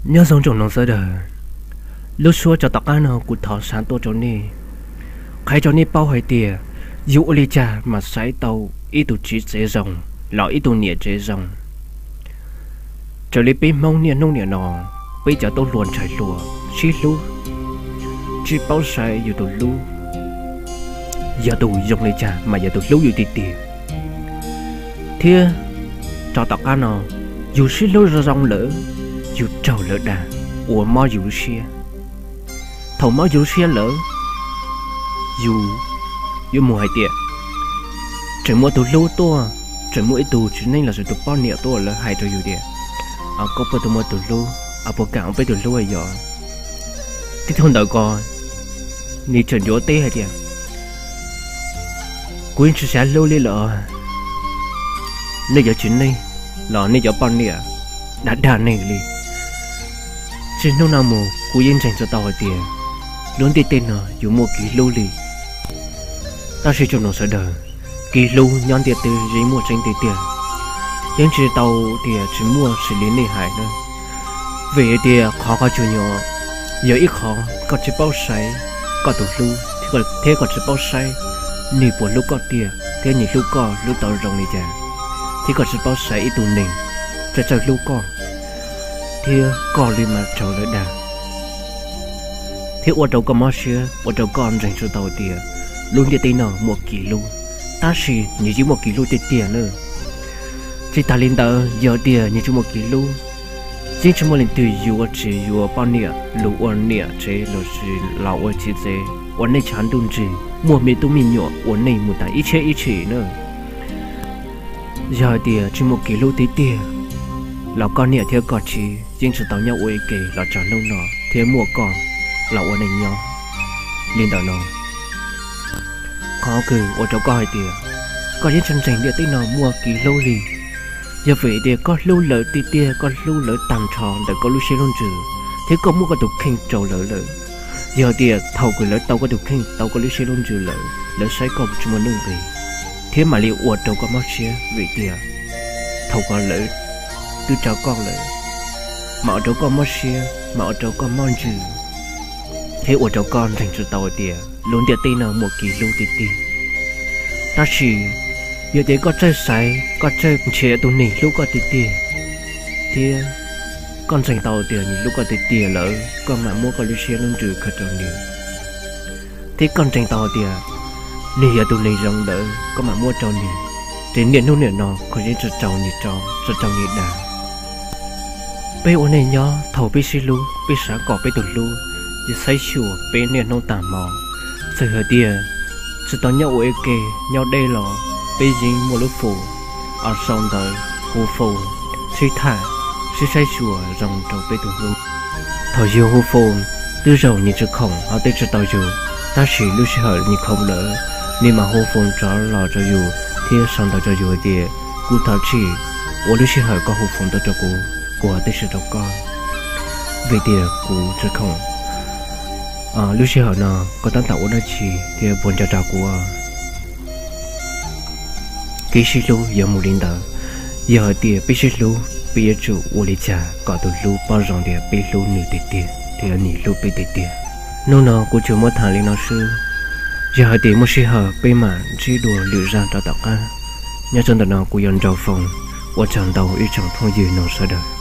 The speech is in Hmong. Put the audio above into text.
Nyob zoo tsoom mloog sawv daws, lub suab tso tom qab no kuv thov xav tuaj rau nej, qhia rau nej paub hais tias yus ua li cas mas saib tau ib tug txiv tsev zoo los ib tug niam tsev zoo. Raws li peb Hmoob niaj hnub niam no, peb cov tub hluas ntxhais hluas sib hlub, tsis paub saib yus tus hlub yog tus zoo li cas mas yog tus hlub yus tiag tiag. Thiab tso tom qab no, yus sib hlub zoo zoo lawm, yus raug lawv dag, ua mob yus lub siab. Thaum mob yus lub siab lawm, yus yuav mus hais tias tseem muaj tus hlub tuaj, tseem muaj ib tug txiv neej los sis tus poj niam tuaj lawv hais rau yus tias, koj puas tau muaj tus hlub, puas kam ua peb tus hlub yom? Tib tug ntawm ko nws tseem ncuav teb hais tias, kuv yeej tsis xav hlub li lawm. Nej cov txiv neej los nej cov poj niam dag dag nej li. Txij hnub no mus kuv yeej ntseeg tsis tau hais tias lub ntiaj teb no yuav muaj kev hlub li. Tab sis tsoom mloog sawv daws, kev hlub nyob ntiaj teb yeej muaj tseeb tiag tiag, yeej tsis tau tias tsis muaj xws li nej hais na. Vim tias qhov qhov tsuas yog, yog ib qhov koj tsis paub saib koj tus hlub, thiab koj tsis paub saib nws puas hlub koj tiag thiab nws hlub koj hlub tau zoo li cas, thiab koj tsis paub saib ib tug neeg txawj txawj hlub koj thiab koj li mas raug lawv dag, thiab ua rau koj mob siab, ua rau koj ntseeg tsis tau tias lub ntiaj teb no muaj kev hlub, tab sis nws yeej muaj kev hlub tiag tiag na. Tsis tas li ntawd, yog tias nws tsis muaj kev hlub, yeej tsis muaj leej twg yuav tsis yuav poj niam los ua niam tsev los sis los ua txiv tsev uas nej tshav ntuj ntsig muaj me tub me nyuam uas nej mus tas ib txhiab ib txhis na. Yog hais tias tsis muaj kev hlub tiag tiag los koj niam thiab koj txiv yeej tsis tau nyob ua ib ke los txog hnub no thiab muaj koj los ua neej nyob li ntawm no. Qhov kws ua rau koj hais tias koj yeej tsis ntseeg ntiaj teb no muaj kev hlub li, yog vim tias koj hlub lawv tiag tiag, koj hlub lawv tag nrho ntawm koj lub siab lub ntsws, thiab koj muab koj tus kheej rau lawv lawm. Yog tias thaum kws lawv tau koj tus kheej, tau koj lub siab lub ntsws lawm, lawv saib koj tsis muaj nuj nqis, thiab mam li ua rau koj mob siab vim tias thaum ko lawv twb tso koj lawm, mam ua rau koj mob siab, mam ua rau koj mob ntsws, thiab ua rau koj ntseeg tsis tau tias lub ntiaj teb no muaj kev hlub tiag tiag. Tab sis yog tias koj txawj xaiv, koj txawj nrhiav tus neeg hlub koj tiag tiag, thiab koj ntseeg tau tias nws hlub koj tiag tiag lawm, koj mam muab koj lub siab lub ntsws khaws rau nws, thiab koj ntseeg tau tias nws yog tus neeg zoo lawm, koj mam muab rau nws, ces niaj hnub niam no koj yeej tsis raug nws tso, tsis raug nws dag. Peb ua neej nyob thaum peb sib hlub, peb xav kom peb tus hlub yeej saib xyuas peb niaj hnub tag hmo. Txawm hais tias tsis tau nyob ua ib ke, nyob deb los peb yeej muaj lub fum sau ntawv, hu fum, sib tham, sib saib xyuas zoo rau peb tus hlub. Thaum yus hu fum, twb zaum nws tsis khoom ho teb tsis tau yus, tab sis lub sij hawm nws khoom lawm, nws mam hu fum rov los rau yus thiab sau ntawv rau yus hais tias, kuv thov txim uas lub sij hawm koj hu fum tuaj rau kuv, kuv ho teb tsis tau rau koj, vim tias kuv tsis khoom. Lub sij hawm no koj tab tom ua dab tsi thiab puas nco txog kuv? Kev sib hlub yuav mus li ntawd. Yog hais tias peb sib hlub, peb yuav tsum ua li cas kom tus hlub paub zoo tias peb hlub nws tiag tiag thiab nws hlub peb tiag tiag? Hnub no kuv tsuas muab tham li no xwb. Yog hais tias muaj sij hawm peb mam ntsib dua lwm zaj rov tom qab. Nyob rau ntawm no kuv yog Nraug Foom, ua tsaug ntau ib tsoom phooj ywg mloog sawv daws.